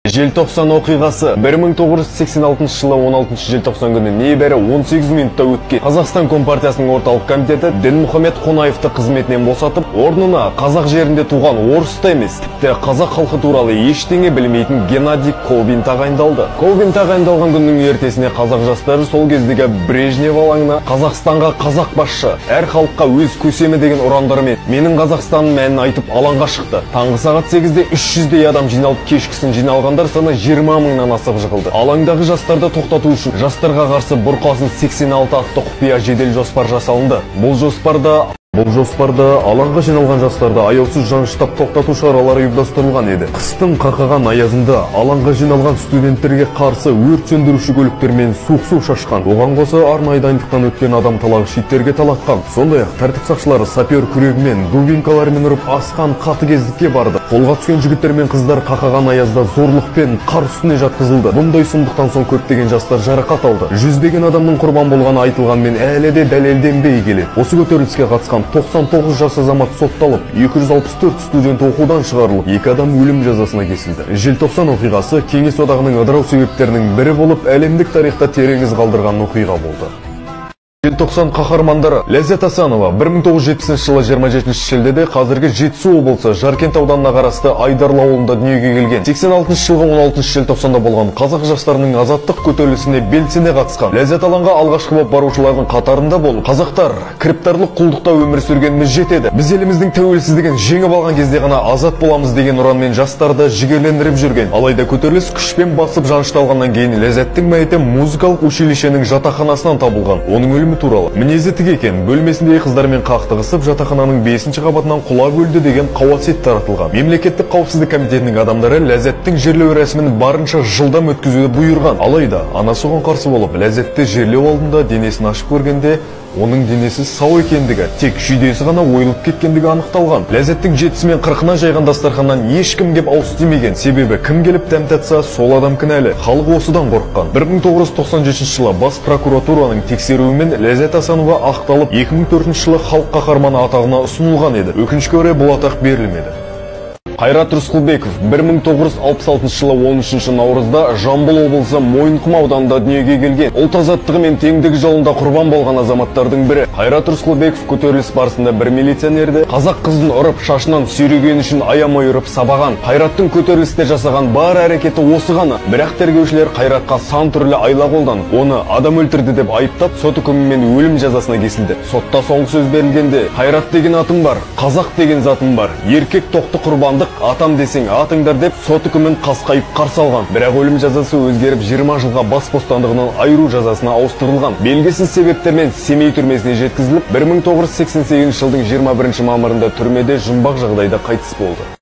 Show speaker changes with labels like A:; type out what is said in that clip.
A: Желтоқсан оқиғасы 1986 жылы 16 желтоқсан күні небәрі 18 минутта өткен. Қазақстан Компартиясының орталық комитеті Дінмұхамед Қонаевты қызметінен босатып, орнына қазақ жерінде туған орыс та емес, тіпті қазақ халқы туралы ештеңе білмейтін Геннадий Колбин тағайындалды. Колбин тағайындалған күннің ертесіне қазақ жастары сол кездегі Брежнев алаңына «Қазақстанға қазақ басшы, әр халыққа өз көсемі» деген ұрандармен «Менің Қазақстаным» әнін айтып алаңға шықты. Таңғы сағат 8-де 300-дей адам жиналып, кешкісін жиналғандар саны 20 мыңнан асып жығылды. Алаңдағы жастарды тоқтату үшін жастарға қарсы бұрқасын 86 атты құпия жедел жоспар жасалынды. Бұл жоспарда алаңға жиналған жастарды аяусыз жаныштап тоқтату шаралары ұйымдастырылған еді. Қыстың қақаған аязында алаңға жиналған студенттерге қарсы өрт сөндіруші көліктермен суық су шашқан. Оған қоса арнайы дайындықтан өткен адам талағыш иттерге талатқан. Сондай-ақ тәртіп сақшылары сапер күрегімен, дубинкалармен ұрып асқан қатыгездікке барды. Қолға түскен жігіттер мен қыздар қақаған аязда зорлықпен қар үстіне жатқызылды. Бұндай сұмдықтан соң көптеген жастар жарақат алды. Жүздеген адамның құрбан болғаны айтылғанмен әлі де дәлелденбей келеді. Осы көтеріліске қатысқан 99 жас азамат сотталып, 264 студент оқудан шығарылып, 2 адам өлім жазасына кесілді. Желтоқсан оқиғасы Кеңес Одағының ыдырау себептерінің бірі болып, әлемдік тарихта терең із қалдырған оқиға болды. Желтоқсан қаһармандары. Ләззат Асанова 1970 жылы 27 шілдеде қазіргі Жетісу облысы Жаркент ауданына қарасты Айдарлы ауылында дүниеге келген. 86 жылғы 16 желтоқсанда болған қазақ жастарының азаттық көтерілісіне белсене қатысқан. Ләззат алаңға алғашқы болып барушылардың қатарында болып, «Қазақтар, кіріптарлық құлдықта өмір сүргеніміз жетеді. Біз еліміздің тәуелсіздігін жеңіп алған кезде ғана азат боламыз» деген ұранмен жастарды жігерлендіріп жүрген. Алайда көтеріліс күшпен басып жанышталғаннан кейін Ләззаттың мәйіті музыкалық училищенің жатақханасынан табылған. Оның өлімі туралы мінезі тік екен, бөлмесіндегі қыздармен қақтығысып, жатақхананың 5-ші қабатынан құлап өлді деген қауесет таратылған. Мемлекеттік қауіпсіздік комитетінің адамдары Ләззаттың жерлеу рәсімін барынша жылдам өткізуді бұйырған. Алайда анасы оған қарсы болып, Ләззатты жерлеу алдында денесін ашып көргенде оның денесі сау екендігі, тек шүйдесі ғана ойылып кеткендігі анықталған. Ләззаттың 7-сі мен 40-ына жайған дастарханнан ешкім кеп ауыз тимеген. Себебі кім келіп дәм татса, сол адам кінәлі. Халық осыдан қорыққан. 1997 жылы бас прокуратураның тексеруімен Ләззат Асанова ақталып, 2004 жылы халық қаһарманы атағына ұсынылған еді. Өкінішке орай бұл атақ берілмеді. Қайрат Рысқұлбеков 1966 жылы 13 наурызда Жамбыл облысы Мойынқұм ауданында дүниеге келген. Ұлт азаттығы мен теңдігі жолында құрбан болған азаматтардың бірі. Қайрат Рысқұлбеков көтеріліс барысында бір милиционерді қазақ қызын ұрып, шашынан сүйрегені үшін аямай ұрып сабаған. Қайраттың көтерілісте жасаған бар әрекеті осы ғана. Бірақ тергеушілер Қайратқа сан түрлі айла қолданып, оны адам өлтірді деп айыптап, сот үкімімен өлім жазасына кесілді. Сотта соңғы сөз берілгенде, «Қайрат деген атым бар, қазақ деген затым бар, еркек тоқты құрбандық атам десең атыңдар» деп сот үкімін қасқайып қарсы алған. Бірақ өлім жазасы өзгеріп 20 жылға бас бостандығынан айыру жазасына ауыстырылған. Белгісіз себептермен Семей түрмесіне жеткізіліп, 1988 жылдың 21 мамырында түрмеде жұмбақ жағдайда қайтыс болды.